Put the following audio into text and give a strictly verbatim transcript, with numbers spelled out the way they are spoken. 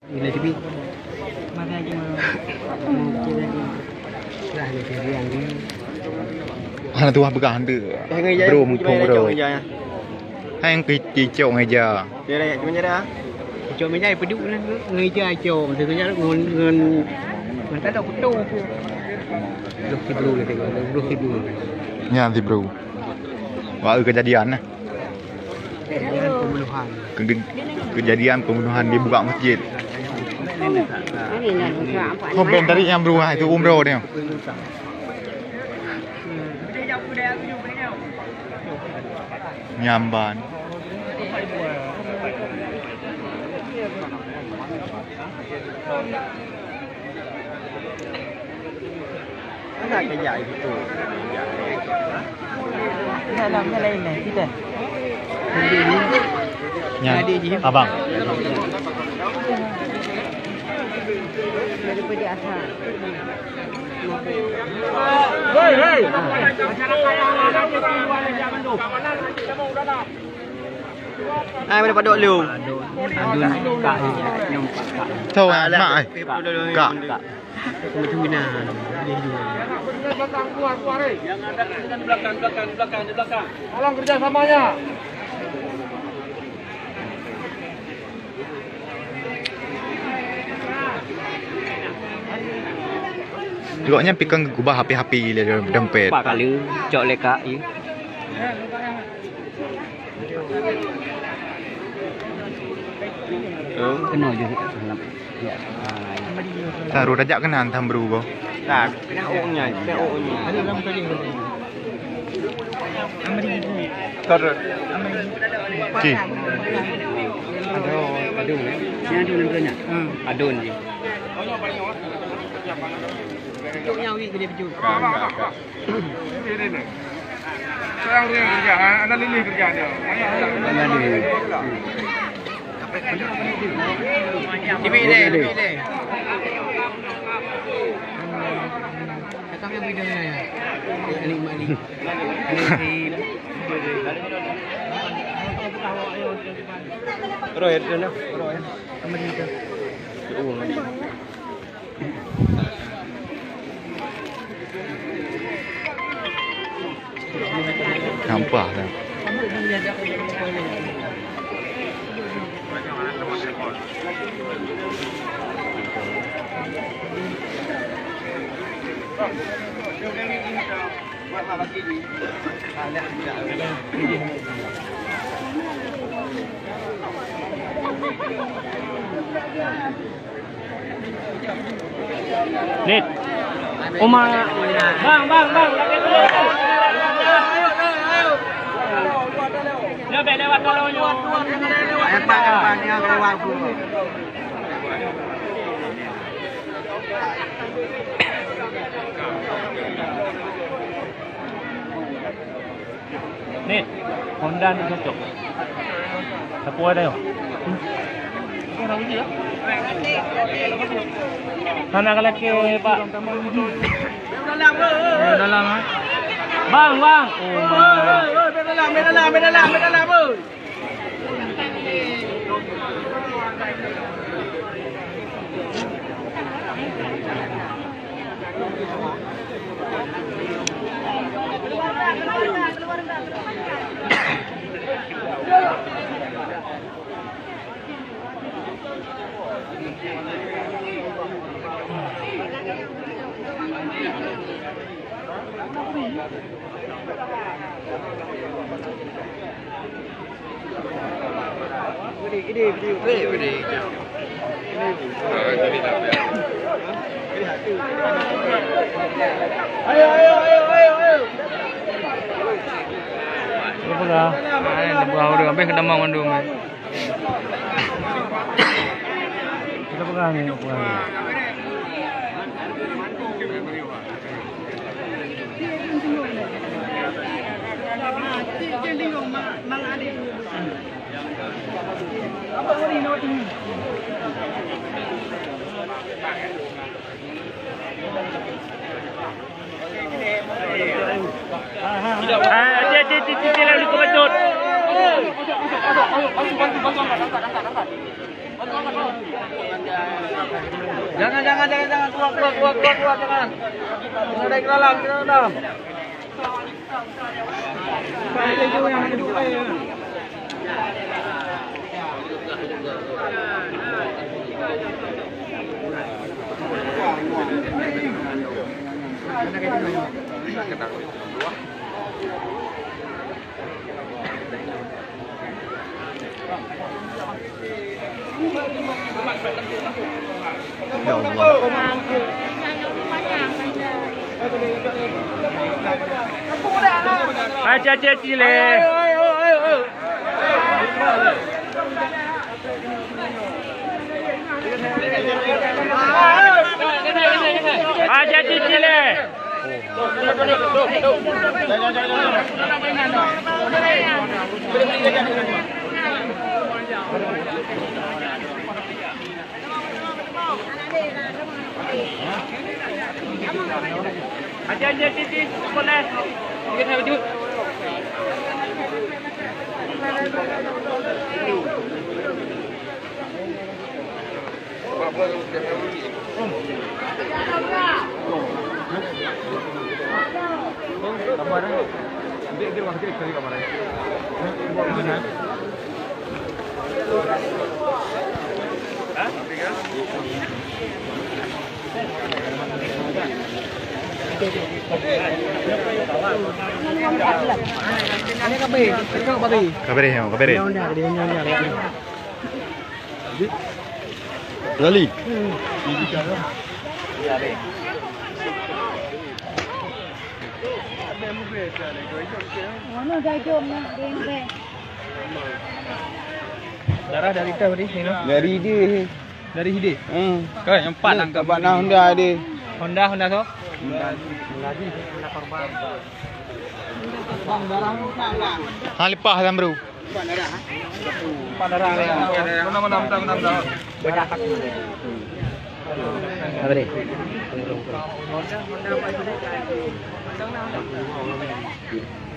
Hana tuah peugah hante. Bro, muphom bro. Hai nyang keucok ngeja. Cok meja, peuduk ngon ngeja cok. Ngon, ngon, ngon tak ada kutu. Dua ribu, dua ribu. Nyan si bro. Wah, kejadian nah. Kejadian pembunuhan. Ke-, kejadian pembunuhan di buka masjid. Oh, ben tadi nyang beruah itu umroh dia. Nyamban. Ada kerja itu. Dalam lain-lain kita. Nya, abang. Daripada asal. Hei, hei. Ai, mana padok lu? Adun, kak, nyum, kak. Tahu, ah, mak, ai. Kak. Kak. Betul bina. Yang ada di belakang, belakang, belakang, di belakang. Tolong kerjasamanya. Gobnyan pih kon geugubah api-api lé dompet. Empat kali cok lé kak, iya. Keunoe jih. Ya. Taruh tajak keunan tham bru ko. Nah, kena ong nya, kena ong nya. Taruh. Ki. Aduh, aduh, eh. Yang aduh nanti nya. Hmm. Adun ji. Tunjuk nyawi gede baju. Ka, ka, ka. Sayang dia kerja, ha? Anak lilih kerja dia. Anak lilih. Ini dia, ini dia. Cakap yang beda ya. Ini mali. Terus ya, terus ya. Terus ya. Sama dia tu. Oh, mali. Nampak dah. Nit. Uma. Bang, bang, bang. Dia bek lewat kalau nyoe. Ni, Honda ni cocok. Sapeue ada yo? Sana ka lakèe, Pak. Dalam, ah. Bang, bang. Oh, bang. Dalam, dalam, dalam, dalam. Ayo, ayo, ayo, ayo, ayo. Apa dah? Ai, lebuh udah habis kena mang mandum, eh. Kita pegang ni, pegang ni. Ah, cek, cek, cek, cek, cek, lalu kau bacot. Jangan, jangan, jangan, jangan. Keluar, keluar, keluar, keluar, keluar, jangan. Jangan naik ke dalam, ke dalam. Ya Allah. Aci, aci, aci lé. Aci, aci, aci lé. Kabareh, ya, kabareh. Lali. Mana gajom nak deng deng? Darah dari teh tadi, sini. Dari dia. Dari hideh. Hmm. Kan yang empat lah. Tempat nah Honda ada. Honda, Honda so? Honda. Honda korban. Ha, lepas Zamru. Mana, mana, mana, mana, mana. Apa ni?